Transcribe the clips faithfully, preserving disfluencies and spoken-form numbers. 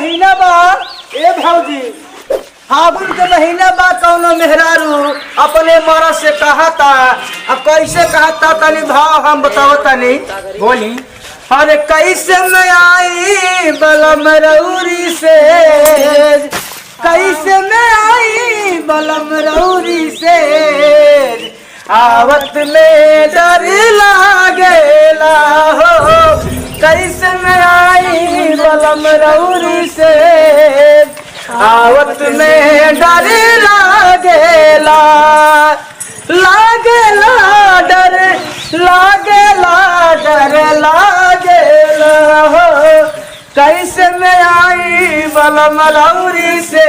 महीना बा, ए भौजी, फागुन के महीना बा, कौनो मेहरारू अपने मरद से कहता, आ कैसे कहता, तनी भाव हम बताओ तनी। बोली। अरे कैसे मैं आई बलम रौरी से, कैसे मैं आई बलम रौरी से, आवत में डर लागेला हो, कैसे में आई बलम रौरी से, आवत में डर लागेला, लागेला डर, लागेला डर लागेला हो, कैसे में आई बलम रौरी से,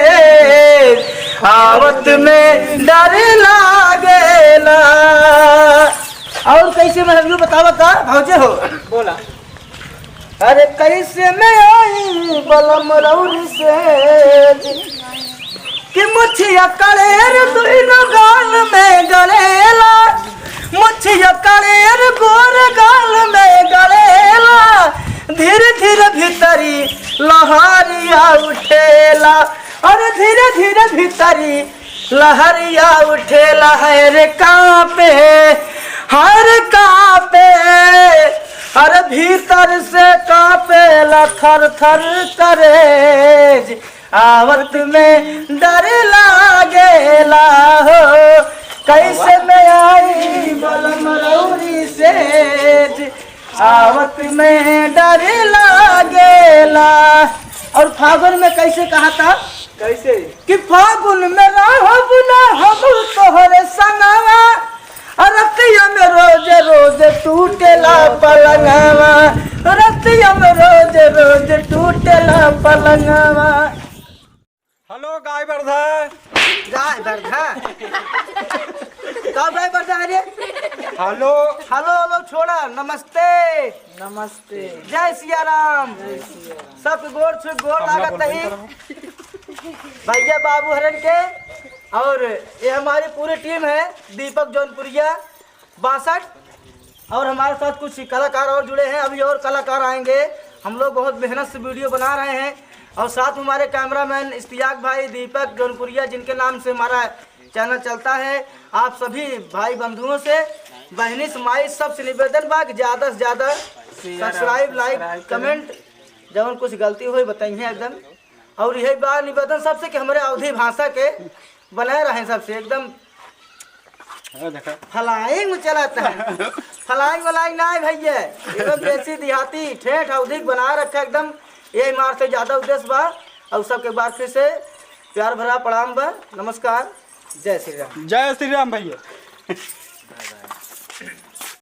आवत में डर लागेला। और कैसे में हम बतावा का भौजे हो? बोला। अरे कैसे में आई बलम रौरी से, कि मुछिया कड़ेर दुइनो गाल में गड़ेला, मुछिया कड़ेर गोर गाल में गड़ेला, धीरे धीरे भीतरी लहरिया उठेला, अरे धीरे धीरे भीतरी लहरिया उठेला, है रे कांपे, हर कांपे, अरे भीतर से कांपेला थर थर करेज। आवत में डर लागेला हो, कैसे में आई बलम रौरी सेज, आवत में डर लागेला। और फागुन में कैसे कहता? कैसे? कि फागुन में रहब ना हम तोहरे संगवा, रतिया में रोज रोज टूटेला पलंगवा, रतिया में रोज रोज टूटेला पलंगवा। हेलो गाय बरधा। गाय बरधा? का गाय बरधा है रे? हेलो। हेलो, हेलो, छोड़ा। नमस्ते। नमस्ते। जय सिया राम। जय सिया राम। सबके गोड़ छू, गोड़ लागत ही। भैया बाबू हरन के, और ये हमारी पूरी टीम है, दीपक जौनपुरिया बासठ, और हमारे साथ कुछ कलाकार और जुड़े हैं, अभी और कलाकार आएंगे। हम लोग बहुत मेहनत से वीडियो बना रहे हैं, और साथ में हमारे कैमरामैन इश्तियाक भाई, दीपक जौनपुरिया, जिनके नाम से हमारा चैनल चलता है। आप सभी भाई बंधुओं से, बहनी से, माई सबसे निवेदन बा कि ज्यादा से ज्यादा सब्सक्राइब, लाइक, कमेंट, जौन कुछ गलती होई बताइए एकदम। और यही बा निवेदन सबसे कि हमारे अवधी भाषा के बनाए रहें सबसे एकदम। हाँ, देखा। फ्लाइंग में चलाता है। फ्लाइंग व्लाइंग ना है भैया, एकदम देसी देहाती ठेठ अवधी बनाए रखा एकदम। यही मार से ज्यादा उद्देश्य बा। और सबके बार फिर से प्यार भरा प्रणाम बा, नमस्कार, जय श्री राम। जय श्री राम भैया।